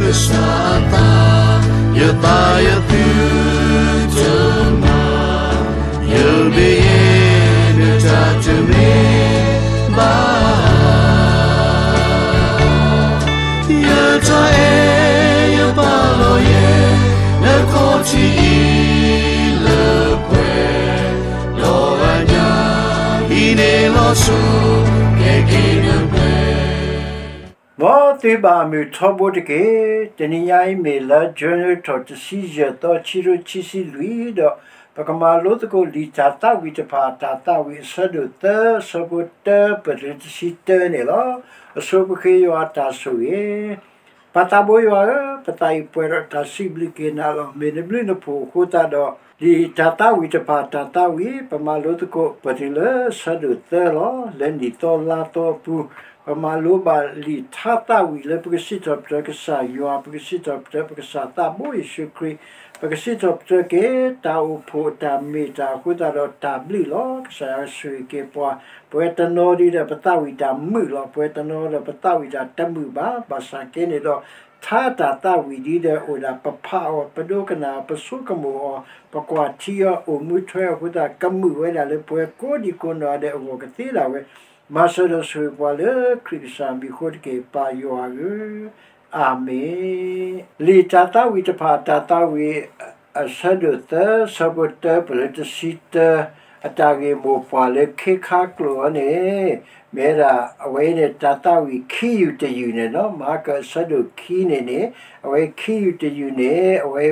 ကစၢ်အသး, ယသးယသုတမၤ, ယဘ့ယဲနတၢ်တမ့ၢ်ဘၣ်. ယတၢ်အဲၣ်ယပာ်လီၤယဲ, နခီၣ်ထံးအံၤလၢပှဲၤ, ဒီးအညၣ်ဟံးန့ၢ်လီၤဆူ, ကဲက့ၤနပှဲၤ မ်သုဘၣ်မုာ်ထီဘိတက့ၢ်. တနံၤညါအံၤမ့ၢ်လါ January ထီၣ်တဆံယဲၢ်သီ ခံကထိခံဆံလွံၢ်ဒီး ပကမၤလိသကိးလံာ်တၢ်သးဝံၣ်တဖၣ် တၢ်သးဝံၣ်အဆၢဒိၣ်သၢ အဆၢဖိတၢ ပတုၤလၢတဆံတၢန့ၣ်လီၤ. အဆိပဃ့ယွၤအတၢ်ဆိၣ်ဂ့ၤ ပၢ်သးဘိယွၤဧၢ, ပသးအံၤပှဲၤဒီးတၢ်စံးဘျုးက့ၤနၤလီၤ. မ့ၢ်နဘျုးနဖှိၣ်အဃိသတးဒီး လံာ်တၢ်သးဝံၣ်တဖၣ် တၢ်သးဝံၣ် ပမၤလိသကိး ပတုၤလၢအဆၢဒိၣ်သၢလီၤ. လၢနံၣ်သီလါသီအပူၤ ပမၤလိဘၣ်လံာ်ထါသးဝံၣ်လၢ ပကစံးထီၣ်ပတြၢၤကစၢ်ယွၤ, ပကစံးထီၣ်ပတြၢၤပကစၢ်သးဘိယ့ၣ်ၡူးခရံာ်, ပကစံးထီၣ်ပတြၢၤက့ၤ တၢ်အိၣ်ဖှိၣ်အတၢ်မ့ၢ်တၢ်အဃိသတးဒီး တၢ်ဘျုးလီၤ. ကစၢ်ယွၤဆိၣ်ဂ့ၤက့ၤပှၤ, ပဝဲတနီၤဒ်ဒီး ပသးဝံၣ်တၢ်မုာ်လီၤ. ပဝဲတနီၤဒီး ပသးဝံၣ်တၢ်တမုာ်ဘၣ်. ဘၣ်ဆၣ်က့န့ၣ်ဒီး ထါတၢ်သးဝံၣ်ဒ်ဒီးအိၣ်ဒၣ် ပဖးအီၤ, ပဒိကနၣ်အီၤ, ပဆိကမိၣ်အီၤ, ပကွၢ်ထံအီၤ အိၣ်မူထွဲအဃိသတး ကမုာ်ဝဲဒၣ်လၢပှၤကိးဒံကိးနီၢ်ဂၤဒဲးအဂီၢ်ကသ့ဒၣ်ဝဲ. မၤစၢၤဒီးဆိၣ်ဂ့ၤပှၤလၢခရံာ်ကစၢ်မံၤအဃိတက့ၢ်, ပၢ်ယွၤဧၢ, အၤမ့ၣ်. လံာ်တၢ်သးဝံၣ်တဖၣ် တၢ်သးဝံၣ် အဆၢဒိၣ်သၢ ဆၢဖိတၢ ပတုၤလၢတဆံတၢ, အတၢ်ဂ့ၢ်မိၢ်ပှၢ်လၢခ့ခါကျိာ်အီၤန့ၣ် မ့ၢ်ဝဲဒၣ် အဝဲအံၤန့ၣ် တၢ်သးဝံၣ်ခံယုၢ်တယုၢ်န့ၣ်လီၤ. မၤကၢၢ်အဆၢဒိၣ်ခံန့ၣ်န့ၣ် အဝဲခံယုၢ်တယုၢ်န့ၣ် အဝဲ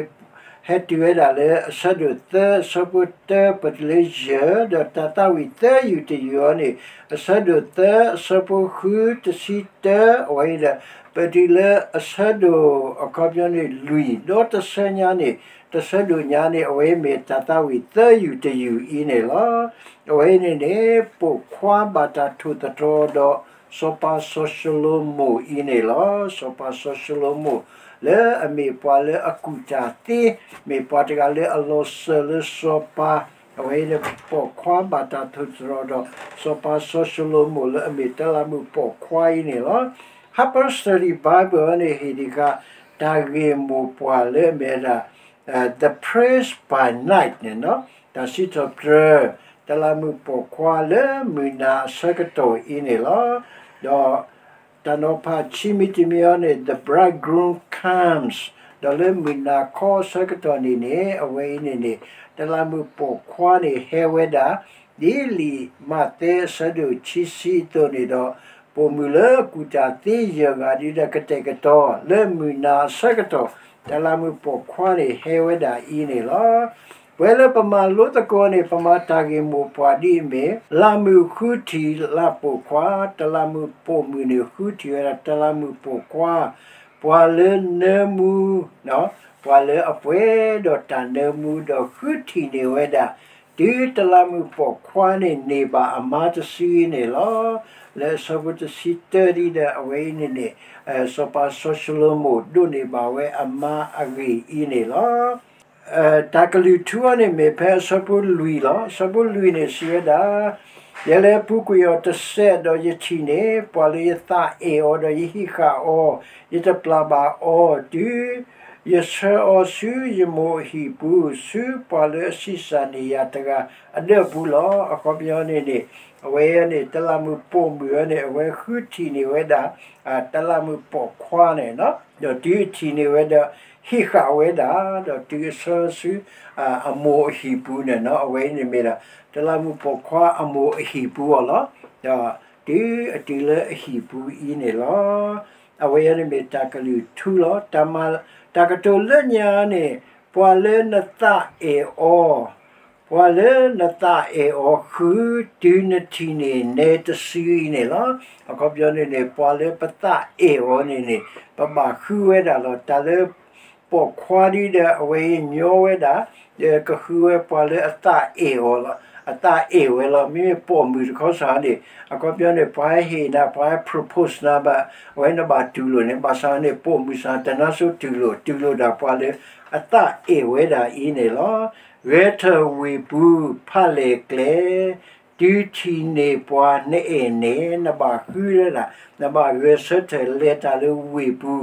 ဟဲတုၤဝဲဒၣ်လၢအဆၢဒိၣ်သၢ အဆၢဖိတၢ ပတုၤလၢယဲၢ်, ဒီးတၢ်သးဝံၣ်သၢယုၢ်တယုၢ်အီၤန့ၣ် အဆၢဒိၣ်သၢ အဆၢဖိဃု တဆံတၢ, အဝဲအံၤဒီး ပတုၤလၢအဆၢဒိၣ်အခီပညီန့ၣ်လွံၢ်, ဒီးတဆၢညါန့ၣ် တဆၢဒိၣ်ညါန့ၣ် အဝဲမ့ၢ်တၢ်သးဝံၣ်သၢယုၢ်တယုၢ်အံၤန့ၣ်လီၤ. အဝဲအံၤန့ၣ်န့ၣ် ပိာ်ခွါဘၣ်တၢ်ထိၣ်သတြီၤဒီး စီၤပၤစီၤၡလိၤမိၣ်အံၤန့ၣ်လီၤ. စီၤပၤစီၤၡလိၤမိၣ် လၢအမ့ၢ်ပှၤလၢအကူၣ်တၢ်သ့, မ့ၢ်ပှၤတဂၤလၢအလီၤစၢၤလၢစီၤပၤ, အဝဲအံၤန့ၣ် ပိာ်ခွါဘၣ်တၢ်ထိၣ်သတြီၤဒီး စီၤပၤစီၤၡလိၤမိၣ်လၢအမ့ၢ်တလးမူးပိာ်ခွါအံၤန့ၣ်လီၤ. Harper Study Bible န့ၣ် ဟ့ၣ်ဒံးဃာ် တၢ်ဂ့ၢ်မိၢ်ပှၢ်လၢအမ့ၢ်ဝဲဒၣ် The Priest by Night န့ၣ်လီၤ. တၢ်စံးထီၣ်ပတြၢၤ တလးမူးပိာ်ခွါလၢမုၢ်နၤအဆၢကတီၢ်အံၤန့ၣ်လီၤ. ဒီး တၢ်နီၤဖးခံမံၤတမံၤအံၤန့ၣ် The Bridegroom Comes, ဒီးလၢမုၢ်နၤခီအဆၢကတီၢ်န့ၣ်န့ၣ် အဝဲအံၤန့ၣ်န့ၣ် တလးမူးပိာ်ခွါန့ၣ်ဟဲဝဲဒၣ် ဒ်လံာ်မးသဲအဆၢဒိၣ်ခံဆံအသိးန့ၣ်ဒီး ပိာ်မုၣ်လၢအကူၣ်တၢ်သ့ယဲၢ်ဂၤဒ်ဒီး ကတဲာ်ကတီၤ လၢမုၢ်နၤအဆၢကတီၢ် တလးမူးပိာ်ခွါန့ၣ်ဟဲဝဲဒၣ်အံၤန့ၣ်လီၤ. ပဝဲလၢပမၤလိသကိးန့ၣ် ပမၤတၢ်ဂ့ၢ်မိၢ်ပှၢ်ဒ်အမ့ၢ် လးမူးဃုထံၣ်လးပိာ်ခွါ, တလးမူးပိာ်မုၣ်န့ၣ်ဃုထံၣ်ဝဲဒၣ် တလးမူးပိာ်ခွါ, ပှၤလၢနၢမူ ပှၤလၢအပှဲၤဒီးတၢ်နၢမူ ဒီးဃုထံၣ်န့ၢ်ဝဲဒၣ် တုၤတလးမူးပိာ်ခွါန့ၣ်န့ၢ်ဘၣ်အမါတစုအံၤန့ၣ်လီၤ. လၢအဆၢဖိတဆံတၢဒ်ဒီး အဝဲအံၤန့ၣ်န့ၣ် စီၤပၤစီၤၡလိၤမိၣ်ဒိးန့ၢ်ဘၣ်ဝဲအမါအဂ့ၢ်အံၤန့ၣ်လီၤ. တၢ်ကလုၢ်ထူအီၤန့ၣ်မ့ၢ်ဖဲအဆၢဖိလွံၢ်လီၤ. အဆၢဖိလွံၢ်န့ၣ်စံးဝဲဒၣ်, ယလဲၤပူၤကွံာ်အီၤတစဲးဒီးယထံၣ်န့ၢ် ပှၤလၢယသးအဲၣ်အီၤဒီးယဟံးဃာ်အီၤ, ယတပျၢ်ဘၣ်အီၤ, တုၤယဆှၢအီၤဆူယမိၢ်အဟံၣ်ပူၤ ဆူပှၤလၢအဆံးစၢ်န့ၢ်ယၤတဂၤအဒၢးပူၤလီၤ. အခီပညီန့ၣ်န့ၣ် အဝဲန့ၣ် တလးမူးပိာ်မုၣ်အံၤန့ၣ် အဝဲဃုထံၣ်န့ၢ်ဝဲဒၣ် တလးမူးပိာ်ခွါန့ၣ် ဒီးတုၤအထံၣ်န့ၢ်ဝဲဒီး ဟံးဃာ်ဝဲဒၣ် ဒီးတုၤအဆှၢဆူ အမိၢ်အဟံၣ်ပူၤန့ၣ် အဝဲအံၤန့ၣ်မ့ၢ်ဒၣ် တလးမူးပိာ်ခွါအမိၢ်အဟံၣ်ပူၤအီၤလီၤ. ဒီးတုၤအတုၤလၢအဟံၣ်ပူၤအံၤန့ၣ်လီၤ. အဝဲအံၤန့ၣ်မ့ၢ်တၢ်ကလုၢ်ထူလီၤ. တၢ်မၤ တၢ်ကတိၤလၢညါန့ၣ် ပှၤလၢနသးအဲၣ်အီၤ ပှၤလၢနသးအဲၣ်အီၤဃု တုၤနထံၣ်န့ၢ်နဲတစုအံၤန့ၣ်လီၤ. အခီပညီန့ၣ်န့ၣ် ပှၤလၢပသးအဲၣ်အီၤန့ၣ်န့ၣ် ပဘၣ်ဃုဝဲဒၣ်လီၤ. တၢ်လၢပိာ်ခွါဒ်ဒီး အဝဲအံၤညီဝဲဒၣ် ဒီးကဃုဝဲပှၤလၢအသးအဲၣ်အီၤလီၤ. အသးအဲၣ်ဝဲလီၤ. မ့မ့ၢ်ပိာ်မုၣ်တခီစ့ၢ်န့ၣ် အခီပညီန့ၣ် ပှၤဟဲဟ့ၣ်နၤ ပှၤဟဲ propose နၤဘၣ် အဝဲနဘၣ်တူၢ်လိာ်န့ၣ် ဘၣ်ဆၣ်န့ၣ် ပိာ်မုၣ်စ့ၢ်တနါစိၤတူၢ်လိာ် တူၢ်လိာ်ဒၣ်ပှၤလၢအသးအဲၣ်ဝဲဒၣ်အံၤန့ၣ်လီၤ. ဂဲၤထၢၣ်ဝ့ၢ်ပူၤ ဖးလဲၢ်ကျဲ တုၤထံၣ်န့ၢ်ပှၤနအဲၣ်န့ၣ် နဘၣ်ဃုဝဲဒၣ်, နဘၣ်ဂဲၤဆၢထၢၣ်လဲၤတၢ်လၢဝ့ၢ်ပူ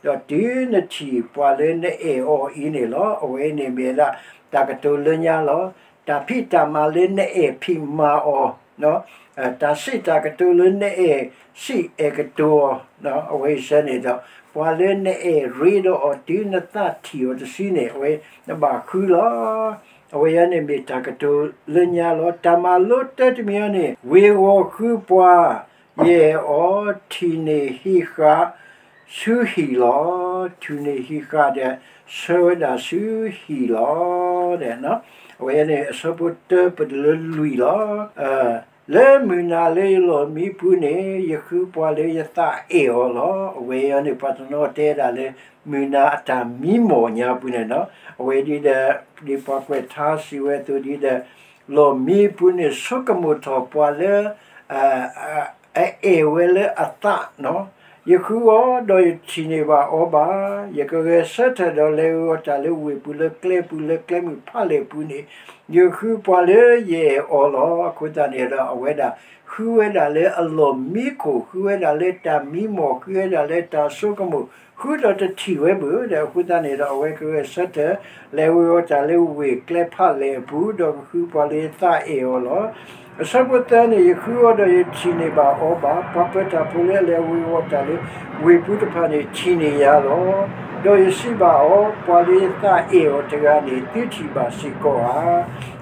ၤ, ဒီးတုၤနထံၣ်ပှၤလၢနအဲၣ်အီၤအံၤန့ၣ်လီၤ. အဝဲန့ၣ်မ့ၢ်ဝဲဒၣ် တၢ်ကတိၤလၢညါလီၤ. တၢ်ဖံးတၢ်မၤလၢနအဲၣ်ဖံးမၤအီၤ, တၢ်စံးတၢ်ကတိၤလၢနအဲၣ်စံးအဲၣ်ကတိၤအီၤ, အဝဲအံၤစ့ၢ်န့ၣ်ဒီး ပှၤလၢနအဲၣ်ရ့ဒီးအီၤတုၤနသးထံၣ်အီၤတစုန့ၣ် အဝဲနဘၣ်ဃုလီၤ. အဝဲအံၤန့ၣ်မ့ၢ်တၢ်ကတိၤလၢညါလီၤ. တၢ်မၤလိတၢတမံၤအံၤန့ၣ် ဝ့ၤဝီၤဃုပှၤ ယအဲၣ်အီၤ ထံၣ်န့ၢ်ဟံးဃာ်ဆူဟံၣ်လီၤ. ထံၣ်န့ၢ်ဟံးဃာ်ဒီး ဆှၢဝဲဒၣ်ဆူဟံၣ်လီၤ. အဝဲန့ၣ်အဆၢဖိတၢပတုၤလၢလွံၢ်လီၤ. လၢမုၢ်နၤလၢယလီၢ်မံပူၤန့ၣ် ယဃုပှၤလၢယသးအဲၣ်အီၤလီၤ. အဝဲအံၤန့ၣ် ပှၤတနီၤတဲဒၣ်လၢ မုၢ်နၤအတၢ်မံမီၢ်ညါပူၤန့ၣ်လီၤ. အဝဲဒ်ဒီး ဒ်ပှၤကွဲးထါစံးဝဲအသိးဒ်ဒီး လီၢ်မံပူၤန့ၣ် ဆိကမိၣ်ထီၣ်ပှၤလၢ အအဲၣ်ဝဲလၢအသး, ယဃုအီၤဒီးယထံၣ်န့ၢ်ဘၣ်အီၤဘၣ်. ယကဂဲၤဆၢထၢၣ်ဒီးလဲၤဝ့ၤဝီၤတၢ်လၢဝ့ၢ်ပူၤလၢကျဲပူၤလၢကျဲမုၢ်ဖးလဲၢ်ပူၤန့ၣ် ယဃုပှၤလၢယအဲၣ်အီၤလီၤ. အဃိသတးန့ၣ်ဒီး အဝဲဒၣ်ဃုဝဲဒၣ်လၢအလီၢ်မံခိၣ်, ဃုဝဲဒၣ်လၢတၢ်မံမီၢ်, ဃုဝဲဒၣ်လၢတၢ်ဆိကမိၣ်, ဃုဒီးတထံၣ်ဝဲဘၣ်ဒီး အဃိသတးန့ၣ်ဒီး အဝဲကဂဲၤဆၢထၢၣ် လဲၤဝ့ၤဝီၤတၢ်လၢဝ့ၢ်ကျဲဖးလဲၢ်အပူၤ ဒီးကဃုပှၤလၢယသးအဲၣ်အီၤလီၤ. အဆၢဖိသၢန့ၣ် ယဃုအီၤဒီးယထံၣ်န့ၢ်ဘၣ်အီၤဘၣ်. ပှၤပၢၤတၢ်ဖိလၢအလဲၤဝ့ၤဝီၤတၢ်လၢဝ့ၢ်ပူၤတဖၣ်န့ၣ် ထံၣ်န့ၢ်ယၤလီၤ. ဒီးယစံးဘၣ်အီၤ, ပှၤလၢယသးအဲၣ်အီၤတဂၤန့ၣ် သုထံၣ်ဘၣ်စ့ၢ်ကီးဧါ.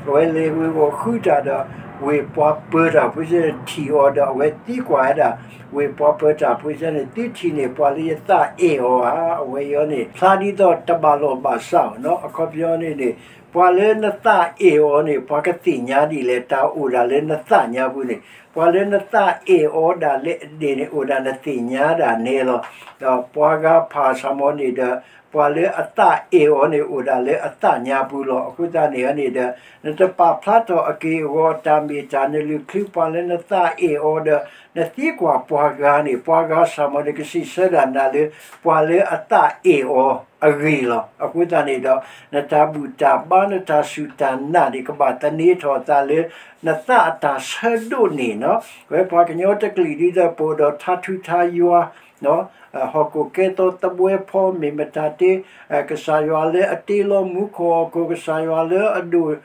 အဝဲလဲၤဝ့ၤဝီၤဃုတၢ်ဒီး ဝ့ၢ်ပှၤပၢၤတၢ်ဖိသ့ၣ်န့ၣ်ထံၣ်အီၤဒီး အဝဲသံကွၢ်ဝဲဒၣ် ဝ့ၢ်ပှၤပၢၤတၢ်ဖိသ့ၣ်န့ၣ် သုထံၣ်န့ၢ်ပှၤလၢယသးအဲၣ်အီၤဧါ. အဝဲအံၤန့ၣ် ဖျါဒ်သိးတဘၣ်လိာ်ဘၣ်စးအီၤနီၤ. အခီပညီန့ၣ်န့ၣ် ပှၤလၢနသးအဲၣ်အီၤန့ၣ် ပှၤကသ့ၣ်ညါဒ်လဲၣ်, တၢ်အိၣ်ဒၣ်လၢနသးညါပူၤန့ၣ် ပှၤလၢနသးအဲၣ်အီၤဒၣ်လဲာ်န့ၣ် အိၣ်ဒၣ်နသ့ၣ်ညါဒၣ်နဲလီၤ. ဒီးပှၤဂၤဖးဆၣ်မီၤန့ၣ်ဒီး ပှၤလၢအသးအဲၣ်အီၤန့ၣ် အိၣ်ဒၣ်လၢအသးညါပူၤလီၤ. အဃိသတးန့ၣ်န့ၣ်ဒီး နတပာ်ဖျါထီၣ်အက့ၢ်အဂီၤ တၢ်မ့ၢ်တၢ်နလုၢ်ချု ပှၤလၢနသးအဲၣ်အီၤဒီး နသံကွၢ်ပှၤဂၤန့ၣ် ပှၤဂၤဆၣ်မီၤန့ၣ် ကစံးဆၢဒၣ်နၤလၢ ပှၤလၢအသးအဲၣ်အီၤအဂ့ၢ်လီၤ. အဃိသတးန့ၣ်ဒီး နတၢ်ဘူၣ်တၢ်ဘါ နတၢ်စူၢ်တၢ်နာ်န့ၣ် ကဘၣ်သန့ၤထီၣ်အသးလၢ နသးအတၢ်ဆၢဒိၣ်န့ၣ်နီၤ. ဝဲပှၤကညီတကလုာ်ဒ်ဒီး ပအိၣ်ဒီးထါထူထါယွၤ ဟီၣ်ခိၣ်ကဲသီသဘှဲဖီ မ့ၢ်မတၤတ့ ကစၢ်ယွၤလၢအတ့လီၤမူခိၣ်ဟီၣ်ခိၣ် ကစၢ်ယွၤလၢအဒိၣ်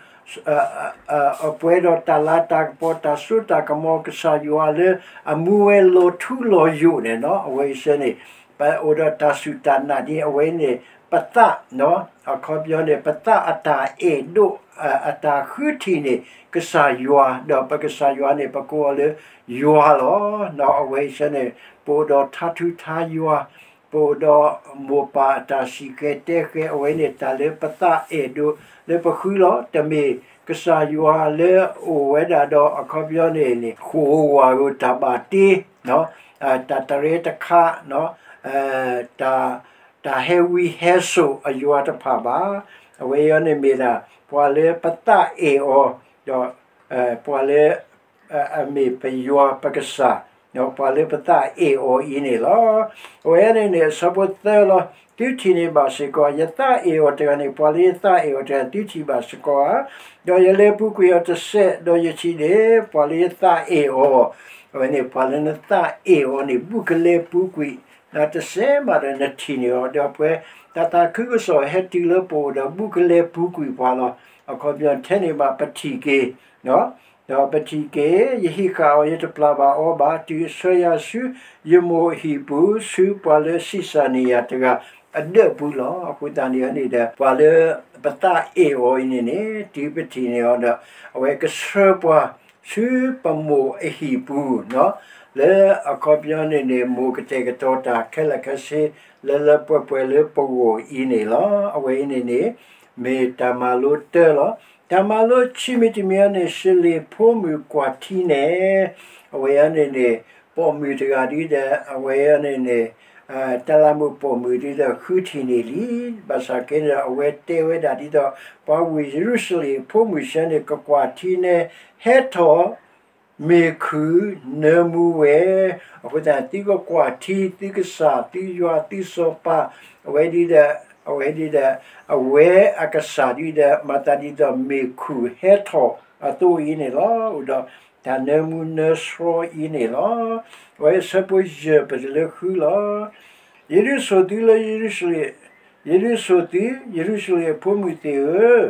အပှဲၤဒီးတၢ်လၤတၢ်ကပီၤ တၢ်စိတၢ်ကမီၤ ကစၢ်ယွၤလၢအမူဝဲလီၤထူလီၤယိာ်န့ၣ်နီၤ. အဝဲအံၤစ့ၢ်န့ၣ် ပအိၣ်ဒီးတၢ်စူၢ်တၢ်နာ်ဒ်အဝဲန့ၣ် ပသး အခီပညီန့ၣ် ပသးအတၢ်အဲၣ်ဒိး အတၢ်ဃုထံၣ်န့ၢ် ကစၢ်ယွၤ ဒီးပကစၢ်ယွၤန့ၣ် ပကိးအီၤလၢယွၤလီၤ. အဝဲအံၤစ့ၢ်န့ၣ် ပအိၣ်ဒီးထါထူထါယွၤ ပအိၣ်ဒီးမိၢ်ပၢ်အတၢ်စံၣ်ဃဲၤတဲဃဲၤ အဝဲန့ၣ် တၢ်လၢပသးအဲၣ်ဒိးလၢပဃုလီၤ. တမ့ၢ်ကစၢ်ယွၤလၢအအိၣ်ဝဲဒၣ်ဒီး အခီပညီန့ၣ်န့ၣ် ဃိာ်ဝါဧိၤ တၢ်ဘၣ်တ့ တၢ်တရဲတခါ တၢ်ဟဲဝံဟဲစိာ်အယွၤတဖၣ်ဘၣ်. အဝဲအံၤန့ၣ်မ့ၢ်ဒၣ် ပှၤလၢပသးအဲၣ်အီၤ ဒီး ပှၤလၢ အမ့ၢ်ပယွၤပကစၢ် ပှၤလၢပသးအဲၣ်အီၤအံၤန့ၣ်လီၤ. အဝဲန့ၣ်န့ၣ် အဆၢဖိသၢလီၤ. သုထံၣ်န့ၢ်ဘၣ်စ့ၢ်ကီး ယသးအဲၣ်အီၤတဂၤန့ၣ် ပှၤလၢယသးအဲၣ်အီၤတဂၤ သုထံၣ်ဘၣ်စ့ၢ်ကီးဧါ. ဒီးယလဲၤပူၤကွံာ်အီၤတစဲး ဒီးယထံၣ်န့ၢ် ပှၤလၢယသးအဲၣ်အီၤ အဝဲန့ၣ် ပှၤလၢနသးအဲၣ်အီၤန့ၣ် ဘူးကလဲၤပူၤကွံာ် တစဲးမးဒီးနထံၣ်န့ၢ်အီၤ ဒီးပဝဲ တၢ်သးခုကစီၣ်ဟဲတုၤလၢပအိၣ်ဒီး ဘူးကလဲၤပူၤကွံာ်ပှၤလီၤ. အခီပညီထဲန့ၣ်ဘၣ် ပထံၣ်က့ၤ ဒီးပထံၣ်က့ၤ ယဟံးဃာ်အီၤ ယတပျၢ်ဘၣ်အီၤဘၣ် တုၤအဆှၢယၤဆူ ယမိၢ်အဟံၣ်ပူၤ ဆူပှၤလၢဆံးစၢ်န့ၢ်ယၤတဂၤအဒၢးပူၤလီၤ. အဃိသတးန့ၣ်န့ၣ်ဒီး ပှၤလၢပသးအဲၣ်အီၤအံၤန့ၣ်န့ၣ် တုၤပထံၣ်န့ၢ်အီၤဒီး အဝဲကဆှၢပှၤဆူပမိၢ်အဟံၣ်ပူၤ လၢအခီပညီန့ၣ်န့ၣ် မိၢ်ကတဲာ်ကတီၤတၢ်ခဲလၢာ်ခဲဆ့ လၢလၢပှဲၤပှဲၤလၢပဂီၢ်အံၤန့ၣ်လီၤ. အဝဲအံၤန့ၣ်န့ၣ် မ့ၢ်တၢ်မၤလိတၢလီၤ. တၢ်မၤလိဆံးမံၤတမံၤအံၤန့ၣ် စလ့ၣ်ဖိမုၣ်ကွၢ်ထံနဲၣ် အဝဲအံၤန့ၣ်န့ၣ် ပိာ်မုၣ်တဂၤဒ်ဒီး အဝဲအံၤန့ၣ်န့ၣ် တၢ်လၢမုၣ်ပိာ်မုၣ်ဒ်ဒီးဃုထံၣ်န့ၢ်လံ. ဘၣ်ဆၣ်က့န့ၣ်ဒီး အဝဲတဲဝဲဒၣ်ဒ်သိး ပှၤဝ့ၢ်ယရူၤၡလ့ၣ်ဖိမုၣ်စ့ၢ်န့ၣ် ကကွၢ်ထံနဲၣ် ဟဲထီၣ် မ့ၢ်ခုၣ်နၢမူဝဲ, အဃိသတး သုကကွၢ်ထံ သုကစၢ် သုယွၤ သုစီၤပၤ, အဝဲဒ်ဒီး အဝဲဒ်ဒီး အဝဲအကစၢ်ဒ်ဒီး မၤသးဒ်သိးမ့ၢ်ခုၣ်ဟဲထီၣ်အသိးအံၤန့ၣ်လီၤ. အိၣ်ဒီး တၢ်နၢမူနၢဆှီအံၤန့ၣ်လီၤ. အဝဲအဆၢဖိယဲၢ် ပတုၤလၢဃုလီၤ. ယဒုးဆိၣ်သုလၢယရူၤၡလ့ၣ်, ယဒုးဆိၣ်သု ယရူၤၡလ့ၣ်အဖိမုၣ်သ့ၣ်ဧၢ,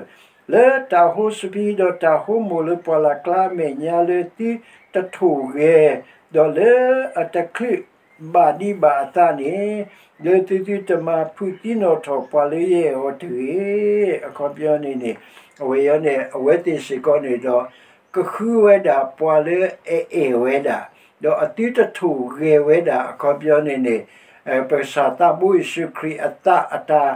လၢတၢ်ဟိစပံးဒီးတၢ်ဟိမိၢ်လၢပှၢ်လၢ်ကျါအမဲာ်ညါလၢသုတထိၣ်ဂဲၤ, ဒီးလၢအတချုးဘၣ်ဒံးဘၣ်အသးန့ၣ်, လၢသုသုတမၤဖုးသံနီၣ်ထီၣ်ပှၤလၢယအဲၣ်အီၤတဂ့ၤ. အခီပညီန့ၣ်န့ၣ်, အဝဲအံၤန့ၣ် အဝဲသ့ၣ်စ့ၢ်ကီးန့ၣ်ဒီး ကဃုဝဲဒၣ်ပှၤလၢအအဲၣ်ဝဲဒၣ်, ဒီးအသုတထိၣ်ဂဲၤဝဲဒၣ် အခီပညီန့ၣ်န့ၣ်, ပကစၢ်သးဘိယ့ၣ်ၡူးခရံာ်အသးအတၢ်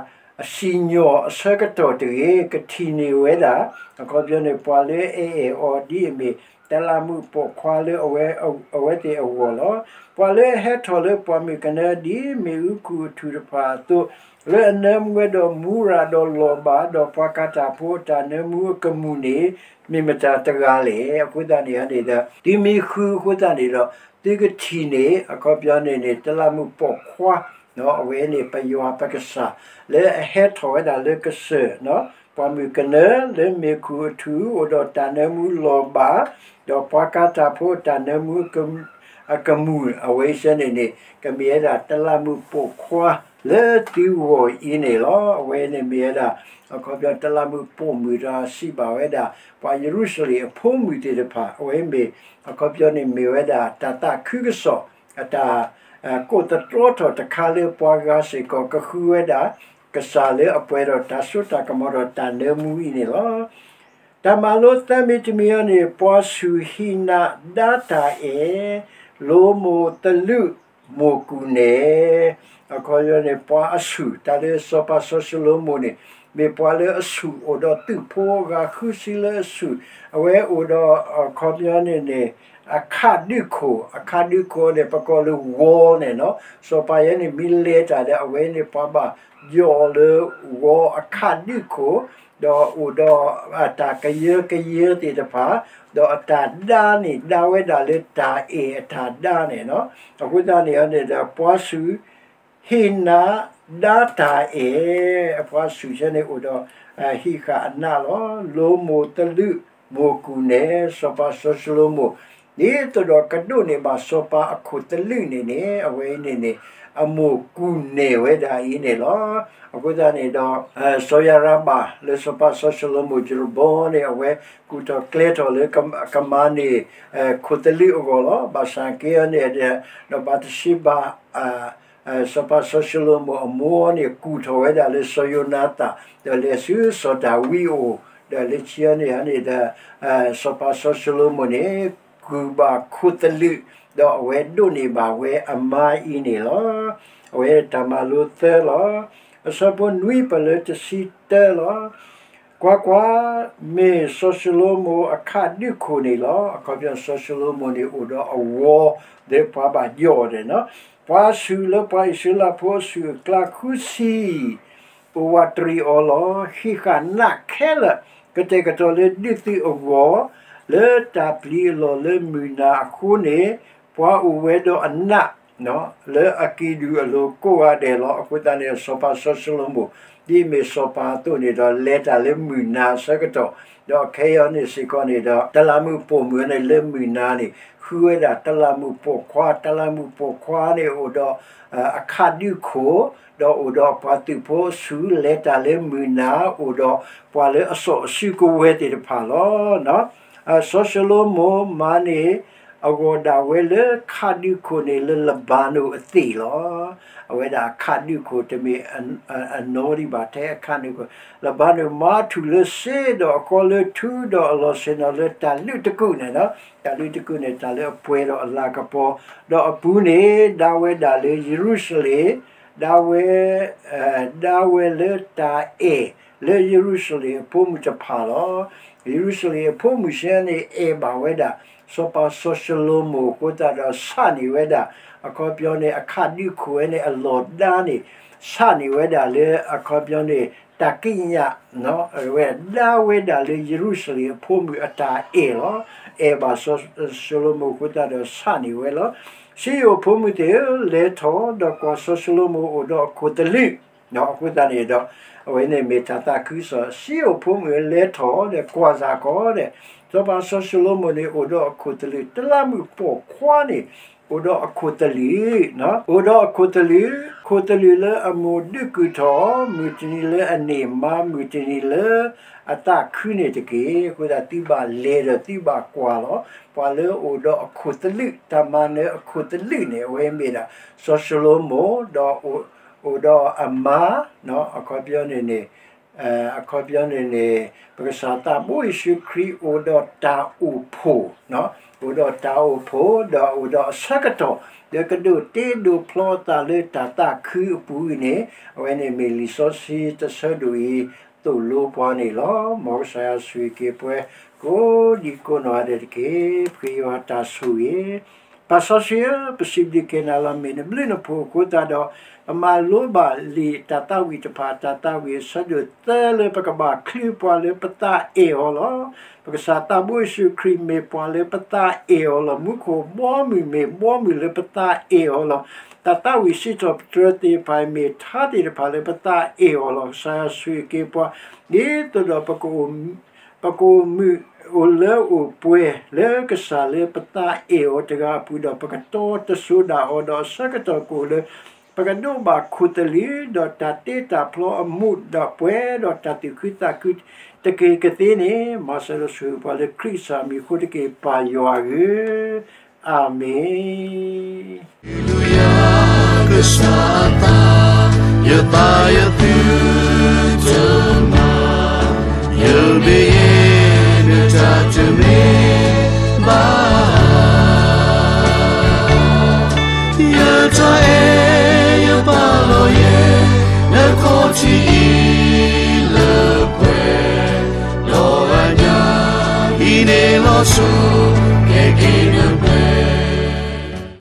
စံၣ်ညီၣ်အဆၢကတီၢ်တဂ့ၤ, ကထံၣ်န့ၢ်ဝဲဒၣ်, အခီပညီန့ၣ် ပှၤလၢအအဲၣ်အီၤဒ်အမ့ၢ် တလးမူးပိာ်ခွါလၢအဝဲသ့ၣ်အဂီၢ်လီၤ. ပှၤလၢအဟဲထီၣ်လၢပှၢ်မုၢ်ကနၢဒ်မ့ၣ်အူခူၣ်အထူၣ်တဖၣ်အသိး, လၢအနၢမူဝဲဒီးမူရၤဒီးလီၤဘၣ်, ဒီးပှၤကၤတၢ်ဖိအတၢ်နၢမူအကမူၣ်န့ၣ် မ့ၢ်မတၤတဂၤလဲၣ်. အဃိသတးန့ၣ်န့ၣ်ဒီး သုမ့ၢ်ဃုအဃိသတးန့ၣ်ဒီး သုကထံၣ်န့ၢ် အခီပညီန့ၣ်န့ၣ် တလးမူးပိာ်ခွါ, အဝဲန့ၣ် ပယွၤပကစၢ် လၢအဟဲထီၣ်ဝဲဒၣ်လၢကစၢၢ်, ပှၢ်မုၢ်ကနၢ လၢမ့ၣ်ခူၣ်အထူၣ် အိၣ်ဒီးတၢ်နၢမူလီၤဘၣ်, ဒီးပှၤကၤတၢ်ဖိအတၢ်နၢမူ အကမူၣ် အဝဲအံၤန့ၣ်န့ၣ် ကမ့ၢ်ဝဲဒၣ်တလးမူးပိာ်ခွါလၢသုဂီၢ်အံၤန့ၣ်လီၤ. အဝဲန့ၣ်မ့ၢ်ဝဲဒၣ် အခီပညီတလးမူးပိာ်မုၣ်ဒီးစံးဘၣ်ဝဲဒၣ် ပှၤယရူၤၡလ့ၣ်အဖိမုၣ်သ့ၣ်တဖၣ် အဝဲမ့ၢ် အခီပညီန့ၣ်မ့ၢ်ဝဲဒၣ်တၢ်သးခုကစီၣ် အတၢ် ကိးသတြီထီၣ်တခါလၢပှၤဂၤစ့ၢ်ကီး ကဃုဝဲဒၣ် ကစၢ်လၢအပှဲၤဒီးတၢ်စိတၢ်ကမီၤဒီးတၢ်နၢမူအံၤန့ၣ်လီၤ. တၢ်မၤလိသၢမံၤတမံၤအံၤန့ၣ် ပှၤဆူၣ်ဟံးနးဒါတၢ်အဲၣ်, လိမိၢ်သလုးမိၢ်ကူၣ်နဲၣ်, အခီပညီန့ၣ် ပှၤအဆူၣ် တၢ်လၢစီၤပၤစီၤၡလိၤမိၣ်န့ၣ် မ့ၢ်ပှၤလၢအဆူၣ် အိၣ်ဒီးသုးဖိအဂၤဃုဆံလၢအဆူၣ်, အဝဲအိၣ်ဒီး အခီပညီန့ၣ်န့ၣ် အခးဒုၣ်ခိၣ်, အခးဒုၣ်ခိၣ်န့ၣ် ပကိးလၢဝီန့ၣ်နီၤ, စီၤပၤယဲန့ၣ် မ့ၢ်လဲၤတၢ်ဒီး အဝဲန့ၣ်ပှၤဘၣ်ယီၢ်လၢဝီအခးဒုၣ်ခိၣ်, ဒီးအိၣ်ဒီးအတၢ်ကယၢကယဲသ့ၣ်တဖၣ်, ဒီးအတၢ်ဒါန့ၣ် ဒါဝဲဒၣ်လၢတၢ်အဲၣ်အတၢ်ဒါန့ၣ်နီၤ, အဃိသတးန့ၣ်န့ၣ်ဒီး ပှၤဆူၣ် ဟံးနးဒါတၢ်အဲၣ်, အပှၤဆူၣ်ဆၢန့ၣ်အိၣ်ဒီး ဟံးဃာ်အနးလီၤ. လိမိၢ်သလုးမိၢ်ကူၣ်နဲၣ် စီၤပၤစီၤၡလိၤမိၣ် ဒ်သိးဒီးကဒိးန့ၢ်ဘၣ်စီၤပၤအခိၣ်သလုးန့ၣ်န့ၣ် အဝဲအံၤန့ၣ်န့ၣ် အမိၢ်ကူၣ်နဲၣ်ဝဲဒၣ်အံၤန့ၣ်လီၤ. အဃိသတးန့ၣ်ဒီး စီၤယၤရဘၣ် လၢစီၤပၤစီၤၡလိၤမိၣ် ယရဘီန့ၣ် အဝဲကူၣ်ထီၣ်ကျဲထီၣ်လၢကမၤန့ၢ် ခိၣ်သလုးအဂီၢ်လီၤ. ဘၣ်ဆၣ်က့န့ၣ်ဒီး ဘၤသရှ့ဘၤ စီၤပၤစီၤၡလိၤမိၣ်အမိၢ်န့ၣ် ကူၣ်ထီၣ်ဝဲဒၣ်လၢစီၤယိၤနၤသၣ် ဒီးလဲၤဆူစီၤဒၤဝံးအအိၣ်, ဒီးလၢခံန့ၣ်န့ၣ်ဒီး စီၤပၤစီၤၡလိၤမိၣ်န့ၣ် ကူၣ်ဘၣ်ခိၣ်သလုး, ဒီးအဝဲဒိးန့ၢ်ဘၣ်ဝဲအမါအံၤန့ၣ်လီၤ. အဝဲတၢ်မၤလိသၢလီၤ. အဆၢဖိနွံပၢၢ်လၢတဆံတၢလီၤ. ကွၢ်ကွၢ်, မ့ၢ်စီၤၡလိၤမိၣ်အခးဒုၣ်ခိၣ်န့ၣ်လီၤ. အခီပညီစီၤၡလိၤမိၣ်န့ၣ်အိၣ်ဒီးအဝီ လၢပှၤဘၣ်ယီၢ်ဒဲးနီၤ, ပှၤဆူၣ်လၢပှၤအံၣ်စရ့လးဖိအဆူၣ်အကျါဃုဆံ အိၣ်ဝးတရံးအီၤလီၤ. ဟံးဃာ်နးခဲလၢာ် ကတဲာ်ကတီၤလၢဒုးသုးအဂီၢ် လၢတၢ်ပျံၤအလီၢ်လၢမုၢ်နၤအဃိန့ၣ် ပှၤအိၣ်ဝဲဒီးအနး လၢအကံၢ်ဒူၣ်အလိၤကိးဂၤဒဲးလီၤ. အဃိသတးန့ၣ် စီၤပၤစီၤၡလိၤမိၣ် ဒ်အမ့ၢ်စီၤပၤအသိးန့ၣ်ဒီး လဲၤတၢ်လၢမုၢ်နၤအဆၢကတီၢ်, ဒီးခဲအံၤန့ၣ်စ့ၢ်ကီးန့ၣ်ဒီး တလးမူးပိာ်မုၣ်န့ၣ်လၢမုၢ်နၤန့ၣ် ဃုဝဲဒၣ်တလးမူးပိာ်ခွါ, တလးမူးပိာ်ခွါန့ၣ်အိၣ်ဒီး အခးဒုၣ်ခိၣ်, ဒီးအိၣ်ဒီးပှၤသုးဖိအဆူၣ် လဲၤတၢ်လၢမုၢ်နၤ, အိၣ်ဒီးပှၤလၢအစီၣ်အစုကဝဲၤသ့ၣ်တဖၣ်လီၤ. စီၤၡလိၤမိၣ်မၤန့ၢ် အဂီၢ်ဒၣ်ဝဲလၢခးဒုၣ်ခိၣ်န့ၣ်လၢလဘၤနိၣ်အသ့ၣ်လီၤ. အဝဲဒၣ်အခးဒုၣ်ခိၣ်တမ့ၢ်အနီၢ်ဒံးဘၣ်ထဲအခးဒုၣ်ခိၣ်, လဘၤနိၣ်မၤထူၣ်လၢစ့ဒီးအကီလၢထူဒီးအလီၢ်ဆ့ၣ်နီၤလၢတၢ်လုးတကုာ်န့ၣ်လီၤ. တၢ်လုးတကုာ်န့ၣ် တၢ်လၢအပှဲၤဒီးအလၤကပီၤ, ဒီးအပူၤန့ၣ် ဒါဝဲဒၣ်လၢယရူၤၡလ့ၣ်, ဒါဝဲ ဒါဝဲလၢတၢ်အဲၣ်လၢယရူၤၡလ့ၣ်အဖိမုၣ်တဖၣ်လီၤ. ယရူၤၡလ့ၣ်အဖိမုၣ်စ့ၢ်န့ၣ် အဲၣ်ဘၣ်ဝဲဒၣ် စီၤပၤစီၤၡလိၤမိၣ်အဃိသတးဒီး ဆးန့ၢ်ဝဲဒၣ် အခီပညီန့ၣ် အခးဒုၣ်ခိၣ်ဝဲန့ၣ် အလီၢ်ဒါန့ၣ် ဆးန့ၢ်ဝဲဒၣ်လၢ အခီပညီန့ၣ် တၢ်ကံးညာ် ဝဲ ဒါဝဲဒၣ်လၢယရူၤၡလ့ၣ်အဖိမုၣ်အတၢ်အဲၣ်လီၤ. အဲၣ်ဘၣ်စီၤၡလိၤမိၣ်အဃိသတးဒီး ဆးန့ၢ်ဝဲလီၤ. စံယိၣ်အဖိမုၣ်သ့ၣ်ဧၢ, လဲၤထီၣ်, ဒီးကွၢ်စီၤၡလိၤမိၣ်အိၣ်ဒီးအခိၣ်သလုး အဃိသတးန့ၣ်ဒီး အဝဲန့ၣ်မ့ၢ်တၢ်သးခုကစီၣ်, စံးဧိၤဖိမုၣ်ဧၢ လဲၤထီၣ်ဒီးကွၢ်စ့ၢ်ကီးဒီး, စီၤပၤစီၤၡလိၤမိၣ်န့ၣ် အိၣ်ဒီးအခိၣ်သလုး တလးမုၢ်ပိာ်ခွါန့ၣ် အိၣ်ဒီးအခိၣ်သလုး, အိၣ်ဒီးအခိၣ်သလုး, ခိၣ်သလုးလၢအမိၢ်ဒုးကုၢ်ထီၣ် မုၢ်တနံၤလၢအန့ၢ်မါ မုၢ်တနံၤလၢအသးခုန့ၣ်တက့ၢ်. အဃိသတးသုဘၣ်လဲၤဒီးသုဘၣ်ကွၢ်လီၤ. ပှၤလၢအိၣ်ဒီးအခိၣ်သလုး တၢ်မၤနၢၤအခိၣ်သလုးန့ၣ် အဝဲမ့ၢ်ဒၣ် စီၤၡလိၤမိၣ် ဒီး အိၣ်ဒီးအမါ, အခီပညီန့ၣ်န့ၣ် အခီပညီန့ၣ်န့ၣ် ပကစၢ်သးဘိယ့ၣ်ၡူးခရံာ်အိၣ်ဒီးတၢ်အိၣ်ဖှိၣ်, အိၣ်ဒီးတၢ်အိၣ်ဖှိၣ် ဒီးအိၣ်ဒီးအဆၢကတီၢ် လၢကဒိးတ့ဒိးဖျီအသးလၢတၢ်သးခုအပူၤအံၤန့ၣ် အဝဲန့ၣ်မ့ၢ်လံာ်စီဆှံတဆၢဒိၣ်အံၤ သိၣ်လိပှၤန့ၣ်လီၤ. မ်ကစၢ်ယွၤဆိၣ်ဂ့ၤက့ၤပှၤ ကိးဒံကိးနီၢ်ဂၤဒဲးတက့ၢ်. ပဃ့ယွၤတၢ်ဆိၣ်ဂ့ၤ ပၢ်စီဆှံဧၢ, ပစံးဘျုးက့ၤနၤလီၤ. မ့ၢ်နဘျုးနဖှိၣ်အဃိသတးဒီး ပမၤလိဘၣ်လံာ်တၢ်သးဝံၣ်တဖၣ်, တၢ်သးဝံၣ်အဆၢဒိၣ်သၢလၢပကဘၣ်ချုးပှၤလၢပသးအဲၣ်အီၤလီၤ. ပကစၢ်သးဘိယ့ၣ်ၡူးခရံာ်မ့ၢ်ပှၤလၢပသးအဲၣ်အီၤလီၤ. မူခိၣ်ဘီမုၢ်မ့ၢ်ဘီမုၢ်လၢပသးအဲၣ်အီၤလီၤ. တၢ်သးဝံၣ်စံးထီၣ်ပတြၢၤသ့ၣ်တဖၣ်အံၤ မ့ၢ်ထါသ့ၣ်တဖၣ်လၢပသးအဲၣ်အီၤလီၤ. ကစၢ်ယွၤဆိၣ်ဂ့ၤက့ၤပှၤ ဒ်သိးဒီး ပကအိၣ်မုာ်အိၣ်လၢအိၣ်ပှဲၤလၢကစၢ်လၢပသးအဲၣ်အီၤတဂၤအပူၤဒီး ပကတီတစိၤဒၣ်အီၤဒီးအဆၢကတီၢ်ကအိၣ်လၢ ပကဒိးဘၣ်ခိၣ်သလုး ဒီးတၢ်တ့တၢ်ဖျီအမူးဒီးပှဲၤဒီးတၢ်သူၣ်ခုသးခုတက့ၢ်ကသ့န့ၣ် မၤစၢၤဒီးဆိၣ်ဂ့ၤပှၤလၢခရံာ်ကစၢ်မံၤအဃိတက့ၢ် ပၢ်ယွၤဧၢ, အၤမ့ၣ်. Hallelujah, ကစၢ်အသး, ယသးယသု